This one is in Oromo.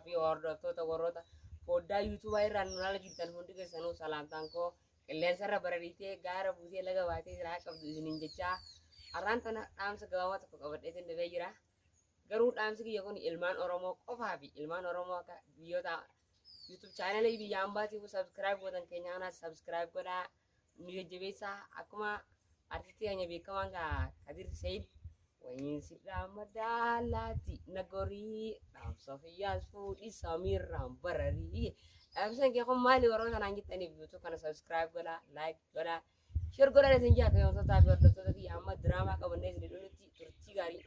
fi hordoftoota warroota foddaa yuutuubaa irraan nu laala jirtan hundi keessanuu salaamtaan koo qilleensarra barariitee gaara buutee laga baatee jiraa qabdu isiniin jechaa har'aan tana dhaamsa gabaabaa tokko qabadhee isin dhufee jira. Garuu dhaamsi kiyya kun ilmaan Oromoo qofaa fi ilmaan Oromoo akka biyyoota YouTube chaanalii biyya ambaatiif subscribe gootan keenya kanaas subscribe godhaa nu jajjabeessaa akkuma artistii keenya beekamaan kaa Kadir Said wayiin sirraa madaalaati nagorii dhaamsa fiyyaas fuudhi samiirraan bararii dhaamsan kee kun maali warroota naan jettaniif YouTube kana subscribe godhaa like godhaa share godhaa isin jaa kabajamtootaa fi hordoftoota kiyya amma diraamaa qabannee isin dhufutti turtii gaarii.